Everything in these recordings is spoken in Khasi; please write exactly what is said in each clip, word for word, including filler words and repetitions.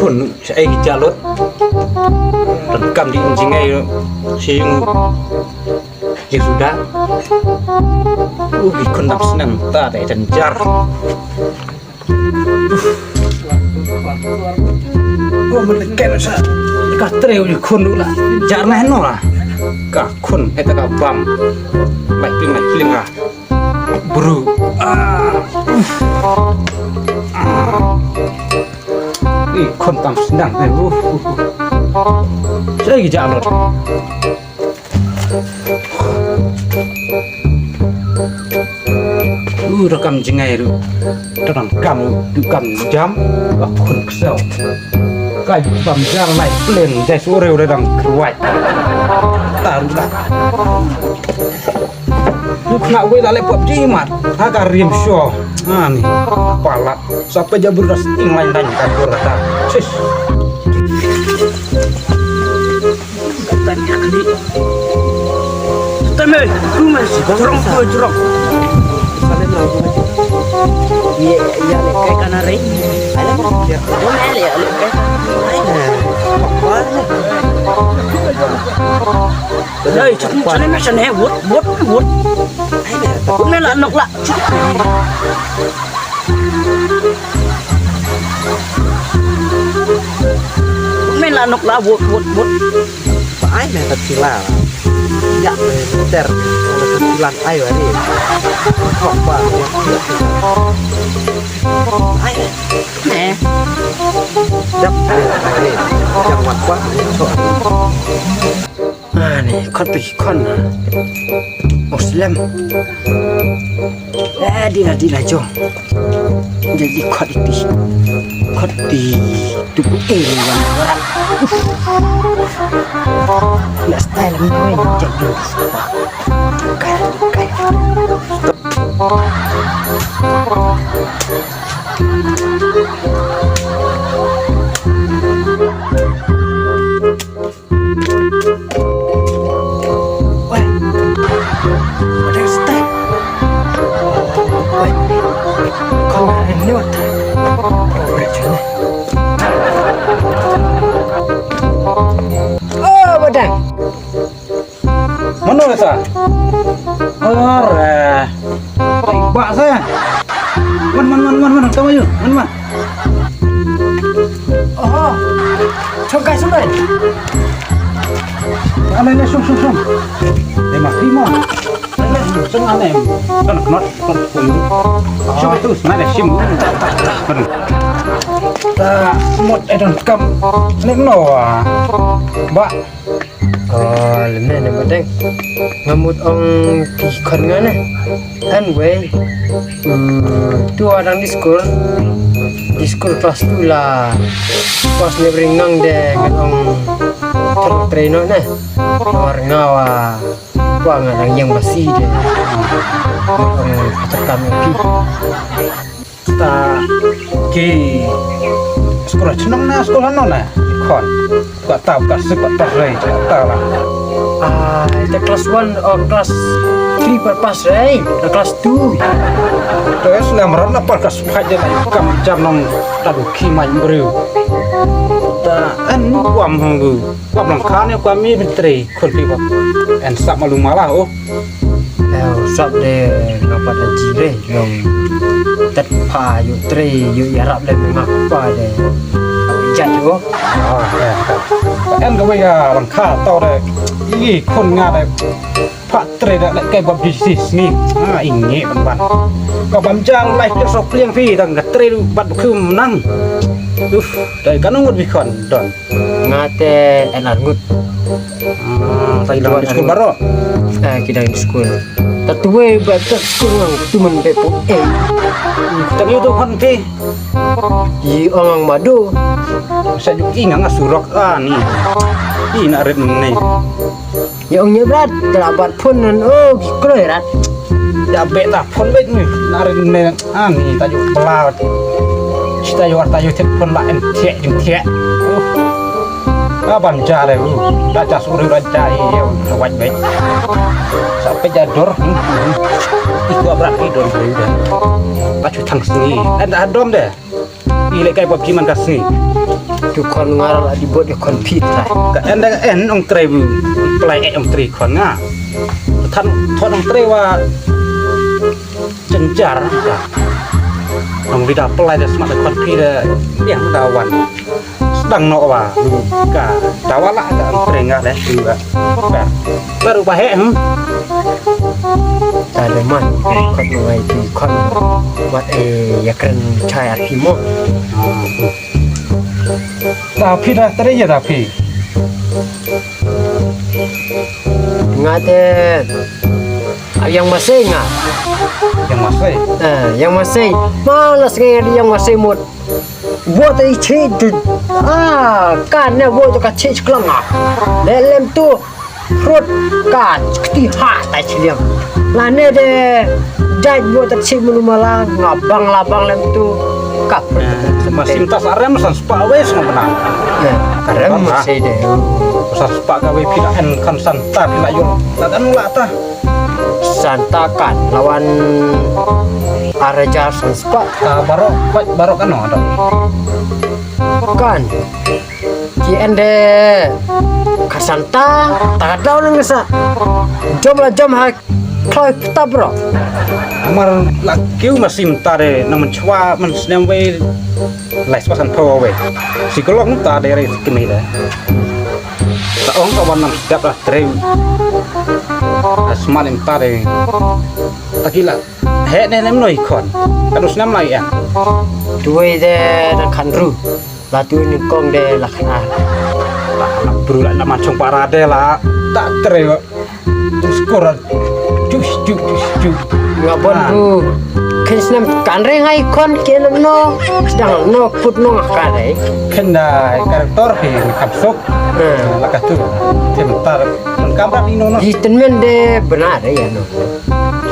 Khun, shaei ki jia lut. Donkam dei jingeh ïa u. Shi ïa u. Ïa u da. U, ki khun dang snem ta dei jan jar. U, man ka ken sa. Ka trei u khun u la. Jar na heno la. Ka khun heta ka bam. Bai ping, bai ping ka. Bru. Ah. Uf. Ah. Ih, khun tam sdang, eh. Uf, uf, uf. Shaei ki jia lut. U, da kam jngai ruh. Da dang kam, da kam jam. Ba khun ksew. Ka ju bam jam lai pleng, jai sore u da dang kruwai. Taruh dah. Duk na wei la leh pop ji mat. Ha ka rim sho. Ha ni. Palat. Sa peit ja bru da sting lain lain ka bru da. Sis. Tame, tu mas, jorong tu jorong. Ye, ya le kai kana re. Ale, ya, ale, ale kai kana re. Apa ni? Dai, chale me chane, wut, wut, wut. Wut me la nok la. Wut me la nok la, wut, wut, wut. Ai me ta chila. Ya me ter. Chila ai wa ni. Kok ba. Ai. Eh. Dap. Ai. Yang wat wat. Ani, khot pi khon na. Muslim. Eh, dila, dila, jong. Jadi khot pi. Khot pi. Tupu eh, ni wan orang. Nak style ni, ni jadi. Kai, kai. Weh. Ada style. Weh. Kau ni wat. Oh, badang. Mano kata? Ora. Baik, bak saya. Man, man, man, man, man. Tama yuk. Man, man. Oh. Chok kai sumbai. Ane ne sum sum sum. Ema prima. Ane sum sum ane. Kan knot kan koyu. Sum tu sana sim. Kan. Ta mot edon kam. Ne no. Ba. Oh, lem ne ne ba deng. Nga mut ong ki khon nga ne. Anyway, mm, tu adang di skul. Di skul klas tu la. Klas ne bring nang de ngan ong ter trainer ne. Nawar nga wa wa nga dang yang basi de. Ngan ong pater kam pi. Ta ki skul chnong na skul hano na khon. Ka ta ka sik ka ta rei ka ta la. Ah, the class one or class three per pass rei, the class two. Te snem ran na per ka sphaj de na kam jam nong ta du ki mai breu. Ta en kwam hong gu. Kwam nong khan ya kwam mi bin trei khol pi ba. En sap malu mala oh. Leo sap de nga pat da ji re long tet pha yu trei yu yarap le me ngak pa de jat yu. Ah, ya. En ka wei ka lang kha tau de i khun nga de pha trei de le kai bab ji si sngi. Ah, i ngi ban ban. Ka bam jang lai ke so pliang phi dang ka trei du bat khum nang. Uf, dai ka nong ngut bi khon don. Nga te en ar ngut. Ah, ta ki dang skul baroh. Eh, ki dang skul. Ta tuwe ba ta skul ngang tu man be po eh. Ta ki tu kan ti. Yi ong ang madu. Sa ju ki ngang surok ah ni. Ina rit ni. Ïa ong ïa brat, tla bat phone nan, oh, ki kloi rat. Ïa bet ta phone bet ni, na rin me, ah, ni ta ju pla. Sita yu ta yu tip phone la en thiek jing thiek. Uh. Ah, ban ja le, uh. Da ja su ru da ja i, ïa, wat bet. Sa pe ja dor, hmm, hmm. I ku brat i dor, dor, dor. Ba chu thang sngi. En da dom de. I leh kai pop ji man ka sngi. Tu khon nga la di bot ïa khon phi ta. Ka en da ka en ong trei bu. Plai e ong trei khon nga. Than thon ong trei wa jynjar ka. Ong bi da plai da smat da khon phi da ïa da wan. Sdang noh wa. Ka da wa la ka ong trei nga de. Ka. Baru ba he hmm. Ta le man khon ngai ti khon. Wat e ïa kren chai ar phi mo. Ta phi da trei ïa ta phi. Nga te. Ïa nga masei nga. Ïa nga masei. Eh, ïa nga masei. Malas nga ïa nga masei mut. Wo te chi du. Ah, kan ne wo te ka chi klang ah. Le lem tu. Rut ka kti ha ta chi liang. La ne de. Jai wo te chi munu mala nga bang la bang lem tu. Kap. Masim tas arem san spa wes nga benang. Arem masei de. San spa ka we phi la en kan san ta phi la yong. Ta kan la ta. Santa kan lawan araja sanspa. Ka barok, barok kan ada. Kan. Ki ende ka Santa ta ka daw nang sa. Jom la jom ha kloi kitab bro. Amar la kiu masim tare na menchwa men snem we. Lai spa san phaw we. Psikolog ta de re kemi de. Ta ong ka wan nam step la. Trei. Asman im tare. Takila. He ne nem noi khon. Kan us nem lai en. Tuai de na khan ru. La tuai ni kong de la khan ar. La bru la na man chong para de la. Ta trei. Skor. Chus chus chus chus. Nga bon ru. Khen snem kan re ngai khon ke no no. Sedang no put no ka re. Khen da karakter he kham sok. La ka tu. Tem tar. Kam rat ino no. Di tenmen de benar ya no.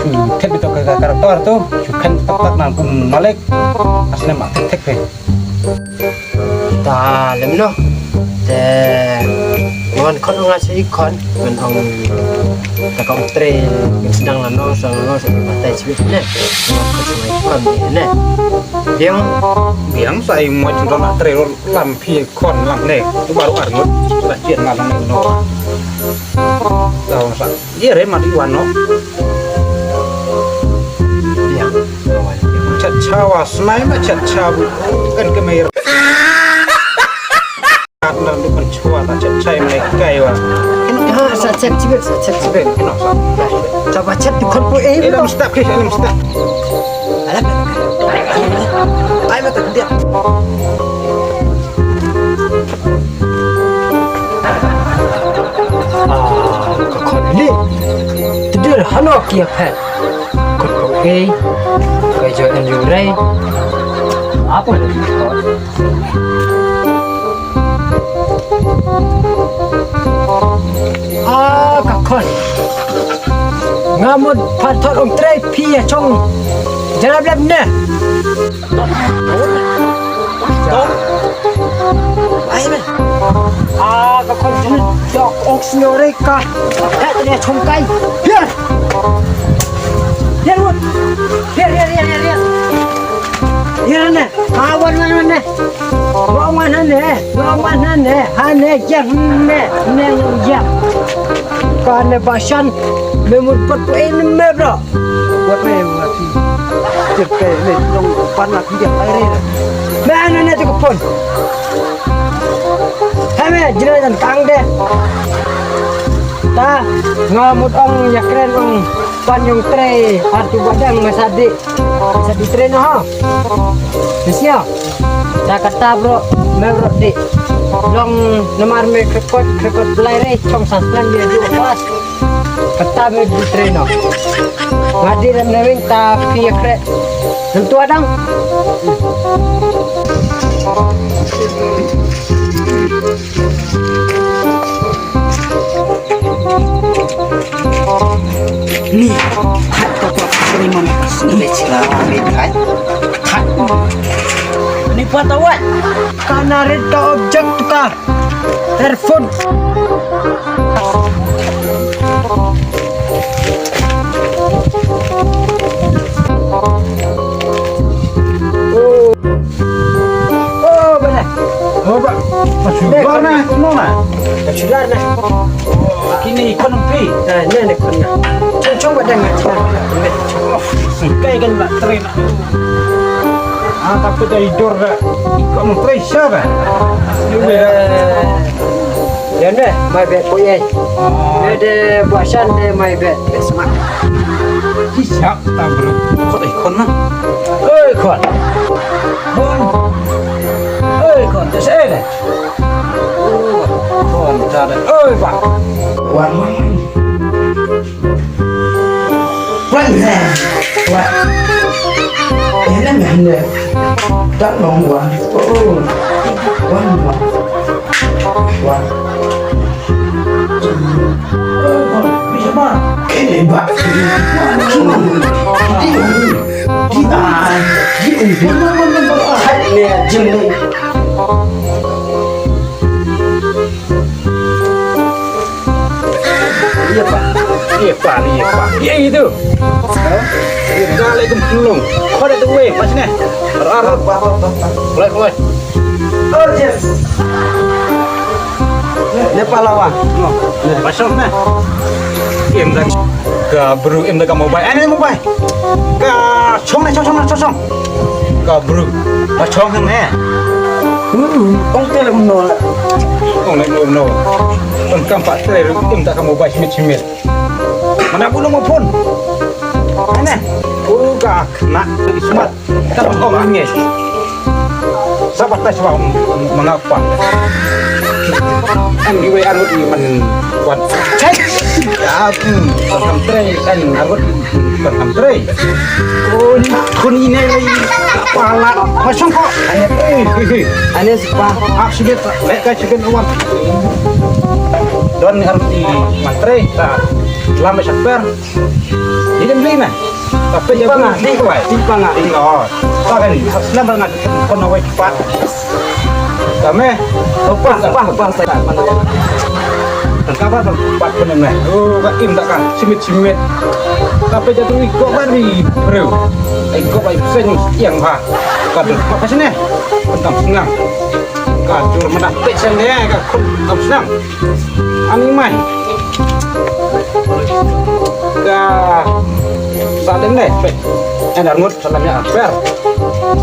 Chu thet bito ka karakter tu. Chu khen tak tak nang kum malik. Asne ma tek tek pe. Ta lem no. Te ngon khon nga sei khon ngon ong ta kong tre ngon sedang la no sang no sang batai sibit ne. Ngon khon sei khon ne. Biang biang sai mo chun na tre lam phi khon lam ne. Tu baru arngut la chien ma lam no. Tau sa. Ye re ma di wan no. Biang. Chat chawa snai ma chat chabu. Kan ke mai. Kat na du kan chua ta chat chai mai kai wa. Ha sa chat chibet sa chat chibet. Kino sa. Chapa chat tu khon pu eh. Ina mustaq ke ina mustaq. Alah. Ai ma tak dia. Ah, ka khon li. Tidur hano kia phet. Khon ko ei. Ka jo en yu rei. Apa le khon? Ah, ka khon. Nga mut phat thot ong trei phi ya chong. Jara blep ne. Tong. Ai me. Ah, ka khon jin dok ong senior ka. Heh, tadi chong kai. Biar. Biar mut. Biar, biar, biar, biar, biar. Biar ne. Ah, wan, wan, wan ne. Wan, wan, han ne. Wan, wan, han ne. Han ne, yang ne. Ne, yang. Ka ne bashan. Me mut pat tu eh ne me bro. Wat me mati. Cek pe me long pan la phi dia ai re. Me ane ne te ko pon. He me jina jan kang de. Ta nga mut ong ya kren ong pan yong trei har tu badang me sadi. Sadi trei no ha. Nisnya. Ta kata bro me bro di. Long namar me krekot krekot belai re chong san plan dia ju pas. Kata me di treno. Ngadi dan newing ta pia kre. Nentu adang. Ni, hat ko ko terima ni. Ni cila ni hai. Hat. Ni patawat. Kana red ka objek tu ka. Earphone. Oh. Oh, bana. Oh, ba. Lar na. Kine i khon phi. Na ne ne khon na. Chong chong ba dang na chong. Kai kan ba train. Ah, tapi dah idur dah. I khon train siapa? Yan ne mai bet ko ye. Ne de buasan de mai bet. Sma. Siap ta bro. Khon i khon na. Oi khon. Khon. Oi khon. Tes eh. Wan, wan, wan. Wan, wan. Wan. Ini mana? Tak long wan. Oh. Wan, wan. Wan. Oh, wan. Bisa, Wan. Ini, Wan. Ini, Wan. Ini, Wan. Ini, Wan. Iya, Pak. Iya, Pak. Iya, Pak. Iya, itu. Hah? Iya, balik ke Pelung. Kau ada tuh, weh, pas nih. Ar, ar, ar. Boleh, boleh. Oh, James. Ni pahlawan. Masuk nih. Im dah ka bru, im dah ka mobile. Eh, ni mobile. Ka chong na, chong, chong na, chong, chong. Ka bru. Ka chong na. Hmm, ong te lem no. Ong lem no. Ong kam pa te lem, im ta ka mobile chimit chimit. Mana bu no mo phone. Ane. U ka na smart. Ka ong nge. Sabat ta swa manga pa. An di we an di man kwat. Chai. Ya, hmm, kam tre an arut. Pynham trei. Oh, ni khun ine lei pala. Masang ko. Ane, eh, eh, eh. Ane sepa. Ak sibit, leh kai sibit wan. Don ni arti mantrei ta. Lam sak per. Ni dem lei na. Tapi ya panga, di kawai. Di panga, di kawai. Ta kan, lam panga, kon awai cepat. Kame, upah, upah, upah, saya. Tang kaba tang pat pyneng neh. Oh, ka im ta ka, chimit chimit. Ka pe jatu i kok ba ri breu. I kok ba i seng iang ba. Ka dur pa ka sene. Tang snang. Ka dur mada pe sene ka khun tang snang. Ani mai. Ka sa lem neh pe. Enar ngut. Salam ya, ber.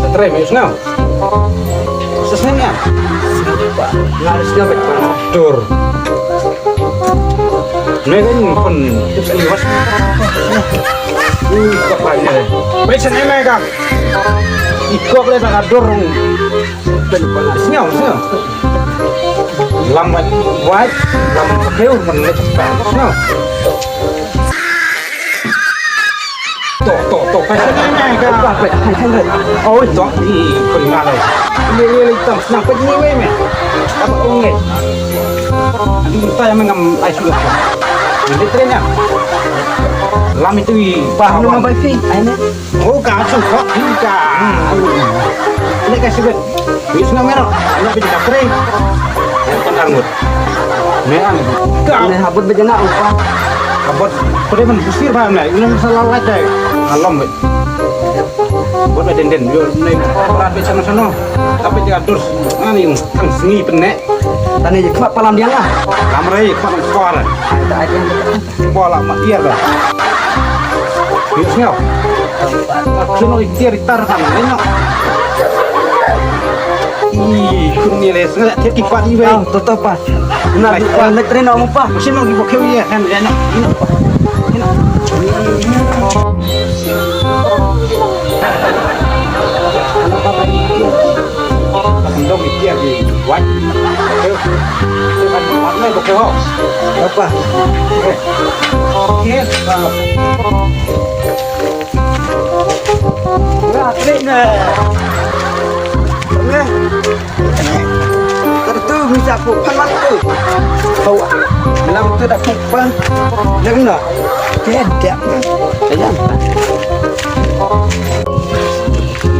Sa trei me sngew. Sa sngew ya. Nga sngew bet. Dur. Me kan pun tips and was. Ui, kapanya. Baik, sana me ka. Ikok le tak dur. Ben pun sngew, sngew. Lam wait, wait, lam keu men le. Sngew. To, to, to, ka sini ngai ka. Ba, ba, hai, hai, hai. Oi, to, i, kun ngai. Ni, ni, ni, tam, snang, pet, ni, wei, me. Apa, ong, ngai. Adi, ta, yang ngam, ai, sudah. Ni, tren, ya. Lam itu, i, pa, nu, wan. Ngai, fi, ai, ne. Oh, ka, su, ko, i, ka. Hmm. Ni, ka, sudah. Wis nga mero, nga bi ka trei. Kan angut. Me an. Ka ne habut bejana upa. Habut. Kode man busir ba me. Ina sa la la dai. Alom be. Bot be den den. Yo ne. Berat be sana sana. Tapi dia dur. Ani tang sngi pene. Tane je khmat palam dia lah. Lamre khmat suara. Ada ada. Bola ma tiar da. Yuk sngap. Khlem oi tiar tar kan, nyo. Ih, kun ni le sngap tiar ki pat i wei. Oh, to to pat. Nai pat, nai tren om pat. Sino ki bokhe ye kan, nyo. Nyo. Nyo. Kan dong ki tiar ki wai. Teo. Teo kan mat nai bokhe ho. Apa? Eh. Yes, uh, Nga klik ne. Ne. Ter tu bisa ku phan mat tu. Kau lam tu dah ku phan. Lem na. Kedak. Kedak.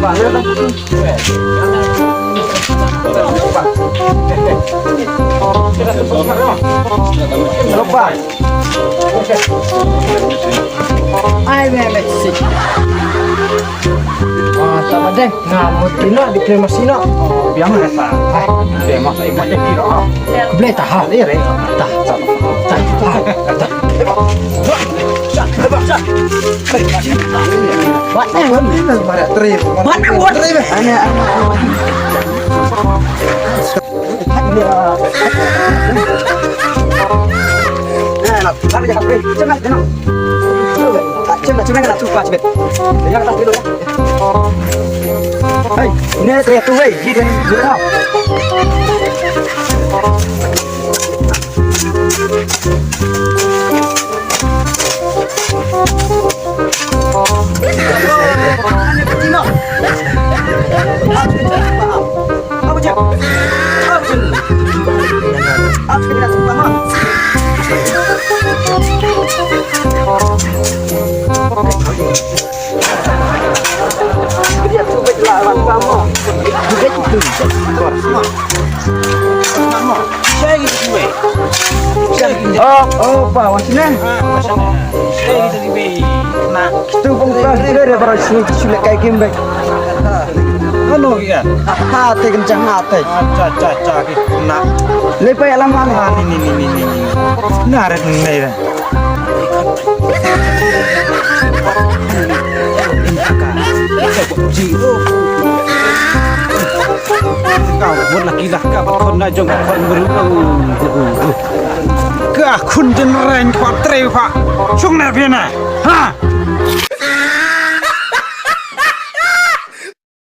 Ba ne dah. Lepas. Ai me me si. Ah, sama Deng, nga mut dino di kremasi no. Biang ha sa. Hai. Deng, mas ai mat dek kiro. Kble ta ha. Dek re. Ta. Ta. Ta. Wat eh, wat eh. Wat eh, wat eh. Ane, ane, ane. Hey, ini saya tuh, weh. Ini dia. Oh, oh, pa, wan sini. Kitu pun pa, kita dah baru sini, sini kayak game baik. Ano ya? Ha, te kencang ha, te. Acha, acha, acha, kita. Lepai alam mana? Ah, ni, ni, ni, ni, ni, ni. Naret ni dah. Ka won la ki la ka ba khon na jong ka khon bru. Ka khun jen reng pa tre pa. Shong na bia na. Ha.